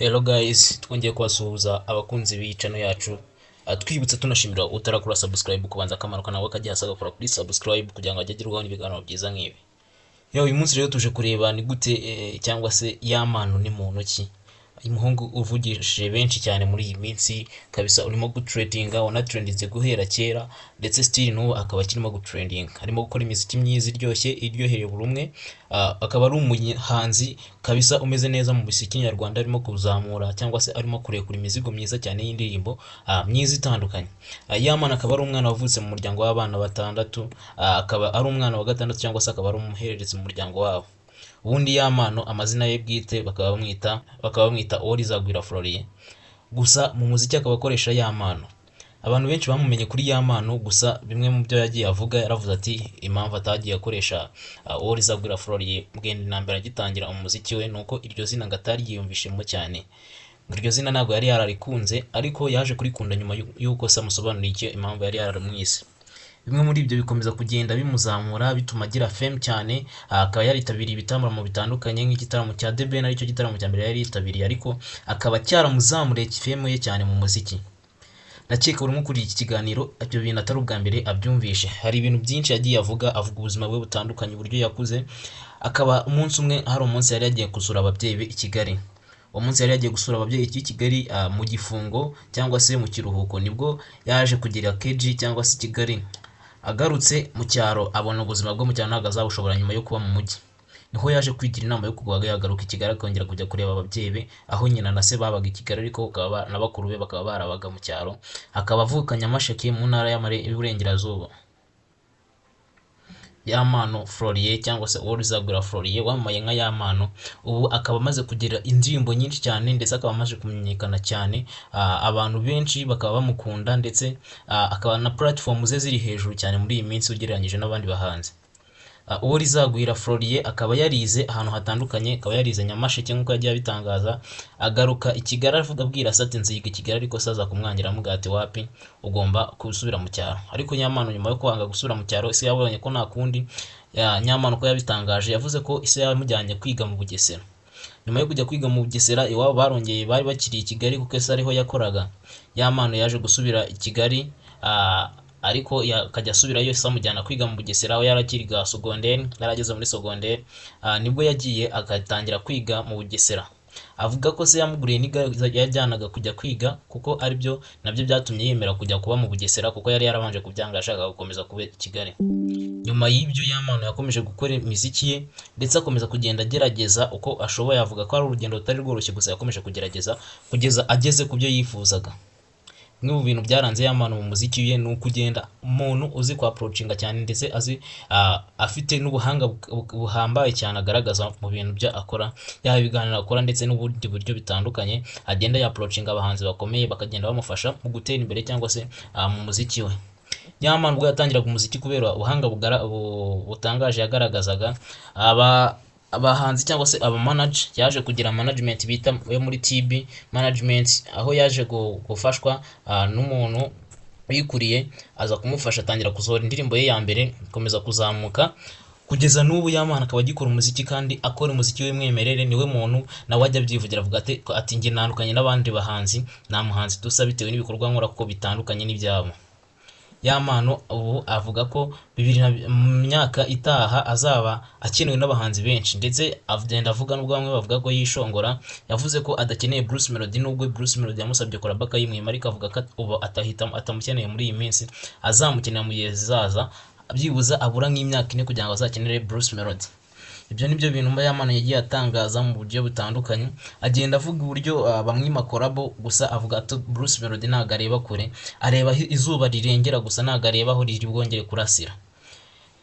Hello guys, twongeye kubasuhuza abakunzi b'iyi channel yacu. Twibutsa tunashimira utarakora subscribe kubanza akamanuka nawe akajya hasi agakora kuri subscribe kugira ngo ajye agerwaho n'ibiganiro byiza nk'ibi. Yo, uyu munsi rero tuje kureba ni gute cyangwa se Yampano ni muntu ki? Umuhungu uvugishije benshi cyane muri iyi minsi kabisa, urimo gutrendinga, wanatrendinze guhera kera ndetse still n'ubu akaba akirimo gutrendinga. Arimo gukora imiziki myiza iryoshye, iryoheye buri umwe. Akaba ari umuhanzi kabisa umeze neza mu muziki nyarwanda, arimo kuzamura cyangwa se arimo kurekura imizigo myiza cyane y'indirimbo myiza itandukanye. Yampano akaba ari umwana wavutse mu muryango w'abana batandatu, akaba ari umwana wa gatandatu cyangwa se akaba ari umuhererezi mu muryango wabo. Ubundi Yampano amazina ye bwite bakaba bamwita Uworizagwira Florien. Gusa mu muziki akaba akoresha Yampano. Abantu benshi bamumenye kuri Yampano, gusa bimwe mu byo yagiye avuga, yaravuze ati impamvu atagiye akoresha Uworizagwira Florien bwenda na mbere agitangira umuziki we, nuko iryo zina ngo atari yiyumvishemo cyane. Ngo iryo zina ntabwo yari yararikunze, ariko yaje kurikunda nyuma y'uko se amusobanuriye icyo impamvu yari yararimwise. Bimwe muri ibyo bikomeza kugenda bimuzamura, bituma agira fame cyane, akaba yaritabiriye ibitaramo bitandukanye nk'igitaramo cya The Ben, aricyo gitaramo cya mbere yari yitabiriye, ariko akaba cyaramuzamuriye fame ye cyane mu muziki. Ndakeka buri umwe ukuriye iki kiganiro ibyo bintu atari ubwa mbere abyumvishe. Hari ibintu byinshi yagiye avuga, avuga ubuzima bwe butandukanye, uburyo yakuze, akaba umunsi umwe hari umunsi yari yagiye gusura ababyeyi be i Kigali. Uwo munsi yari yagiye gusura ababyeyi i Kigali mu gifungo cyangwa se mu kiruhuko, nibwo yaje kugera KG cyangwa se i Kigali. Agarutse mu cyaro abona ubuzima bwo mu cyaro ntabwo azabushobora nyuma yo kuba mu mujyi. Niho yaje kwigira inama yo kuba yagaruka i Kigali, akongera kujya kureba ababyeyi be, aho nyina na se babaga i Kigali, ariko na bakuru be bakaba barabaga mu cyaro. Akaba avuka Nyamasheke mu ntara y'Iburengerazuba. Yampano Florien cyangwa se Uworizagwira Florien wamamaye nka Yampano, ubu akaba amaze kugira indirimbo nyinshi cyane, ndetse akaba amaze kumenyekana cyane, abantu benshi bakaba bamukunda, ndetse akaba na platform ze ziri hejuru cyane muri iyi minsi ugereranyije n'abandi bahanzi. Uworizagwira Florien akaba yarize ahantu hatandukanye, akaba yarize Nyamasheke nk'uko yagiye abitangaza, agaruka i Kigali avuga abwira se ati nziga i Kigali, ariko se aza kumwangira amubwira ati wapi, ugomba gusubira mu cyaro. Ariko Yampano nyuma yo kwanga gusubira mu cyaro, ise yabonye ko nta kundi. Yampano uko yabitangaje, yavuze ko ise yamujyanye kwiga mu Bugesera. Nyuma yo kujya kwiga mu Bugesera, iwabo barongeye bari bakiri i Kigali kuko ese ariho yakoraga. Yampano yaje gusubira i Kigali, ariko akajya asubirayo, se amujyana kwiga mu Bugesera aho yari akiriga sogonderi, yari ageze muri sogonderi, nibwo yagiye agatangira kwiga mu Bugesera. Avuga ko se yamuguriye n'igare yajyanaga kujya kwiga, kuko aribyo nabyo byatumye yemera kujya kuba mu Bugesera, kuko yari yarabanje kubyanga ashaka gukomeza kuba i Kigali. Nyuma y'ibyo Yampano yakomeje gukora imiziki ye, ndetse akomeza kugenda agerageza uko ashoboye. Avuga ko ari urugendo rutari rworoshye, gusa yakomeje kugerageza kugeza ageze ku byo yifuzaga. Bimwe mu bintu byaranze Yampano mu muziki we ni uko ugenda umuntu uzi kwa approachinga cyane, ndetse azi afite n'ubuhanga buhambaye cyane agaragaza mu bintu byo akora, yaba ibiganiro akora ndetse n'ubundi buryo bitandukanye agenda ya approachinga abahanzi bakomeye, bakagenda bamufasha mu gutera imbere cyangwa se mu muziki we. Yampano ubwo yatangiraga umuziki, kubera ubuhanga butangaje yagaragazaga, aba abahanzi cyangwa se aba manager, yaje kugira management bita yo muri TB Management, aho yaje gufashwa n'umuntu uyikuriye, aza kumufasha atangira gusohora indirimbo ye ya mbere, ikomeza kuzamuka kugeza n'ubu. Yampano akaba agikora umuziki kandi akora umuziki w'umwimerere. Niwe muntu nawe ajya abyivugira, avuga ati njye ntandukanye n'abandi bahanzi, nta muhanzi dusa bitewe n'ibikorwa nkora kuko bitandukanye n'ibyabo. Yampano ubu avuga ko bibiri na mu myaka itaha azaba akenewe n'abahanzi benshi, ndetse agenda avuga nubwo bamwe bavuga ko yishongora. Yavuze ko adakeneye Bruce Melody, nubwo Bruce Melody yamusabye collab akayimwima, ariko avuga ko ubu atahita atamukeneye muri iyi minsi, azamukenera mu gihe zizaza, byibuze abura nk'imyaka 4 kugira ngo azakenere Bruce Melody. Ibyo ni byo bintu Yampano yagiye atangaza mu buryo butandukanye, agenda avuga uburyo bamwima collabo, gusa avuga ati Bruce Melody ntabwo areba kure, areba aho izuba rirengera gusa, ntabwo areba aho riri bwongere kurasira.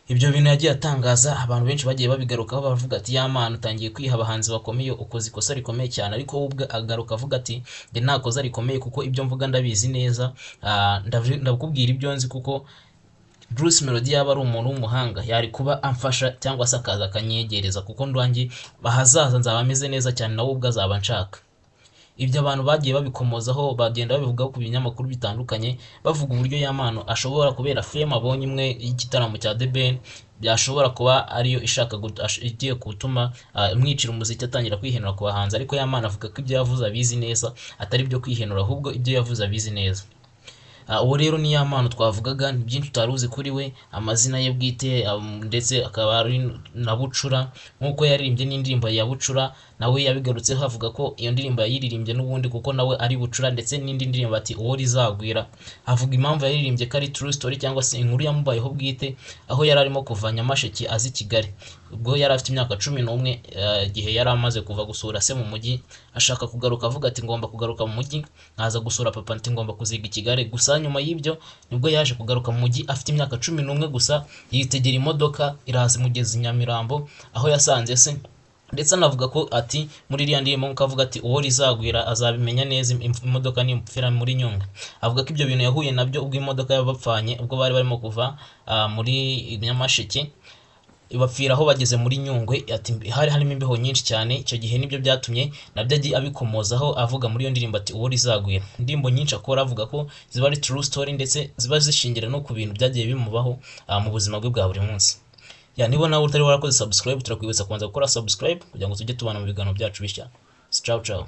Ibyo bintu yagiye atangaza, abantu benshi bagiye babigarukaho, bavuga ati Yampano utangiye kwiha abahanzi bakomeye, ukoze ikosa rikomeye cyane. Ariko we ubwe agaruka avuga ati njye nta kosa rikomeye, kuko ibyo mvuga ndabizi neza, ndakubwira ibyo nzi, kuko Bruce Melody yaba ari umuntu w'umuhanga yari kuba amfasha cyangwa se akaza akanyegereza, kuko ndwanjye ahazaza nzaba ameze neza cyane, nawe ubwo azaba anshaka. Ibyo abantu bagiye babikomozaho, bagenda babivugaho ku binyamakuru bitandukanye, bavuga uburyo Yampano ashobora kubera fame abonye imwe y'igitaramo cya The Ben. byashobora kuba ariyo ishaka igiye gutuma imwicira umuziki, atangira kwihenura ku bahanzi. Ariko Yampano avuga ko ibyo yavuze abizi neza, atari ibyo kwihenura, ahubwo ibyo yavuze abizi neza. Uwo rero ni Yampano twavugaga, ni byinshi utari uzi kuri we, amazina ye bwite, ndetse akaba ari na Bucura, nk'uko yaririmbye n'indirimbo ya Bucura, nawe yabigarutseho avuga ko iyo ndirimbo yayiririmbye n'ubundi kuko nawe ari Bucura, ndetse n'indi ndirimbo ati uwo rizagwira, avuga impamvu yaririmbye ko ari true story cyangwa se inkuru yamubayeho bwite, aho yari arimo kuva Nyamasheke aza i Kigali ubwo yari afite imyaka 11, igihe yari amaze kuva gusura se mu mujyi, ashaka kugaruka avuga ati ngomba kugaruka mu mujyi nkaza gusura papa, ati ngomba kuziga i Kigali. Gusa nyuma y'ibyo nibwo yaje kugaruka mu mujyi afite imyaka 11 gusa, yitegera imodoka iraza imugeza i Nyamirambo aho yasanze se, ndetse anavuga ko ati muri iriya ndirimbo nk'uko avuga ati uwo rizagwira azabimenya neza, imodoka nimupfira muri Nyungwe. Avuga ko ibyo bintu yahuye nabyo ubwo imodoka yabapfanye ubwo bari barimo kuva muri Nyamasheke, bapfira aho bageze muri Nyungwe, ati hari harimo imbeho nyinshi cyane icyo gihe, nibyo byatumye nabyo agiye abikomozaho avuga muri iyo ndirimbo ati uwo rizagwira. Indirimbo nyinshi akora avuga ko ziba ari true story, ndetse ziba zishingira no ku bintu byagiye bimubaho mu buzima bwe bwa buri munsi. Ya, niba nawe utari warakoze subscribe, turakwibutsa kubanza gukora subscribe kugira ngo tujye tubana mu biganiro byacu bishya. Ciao ciao.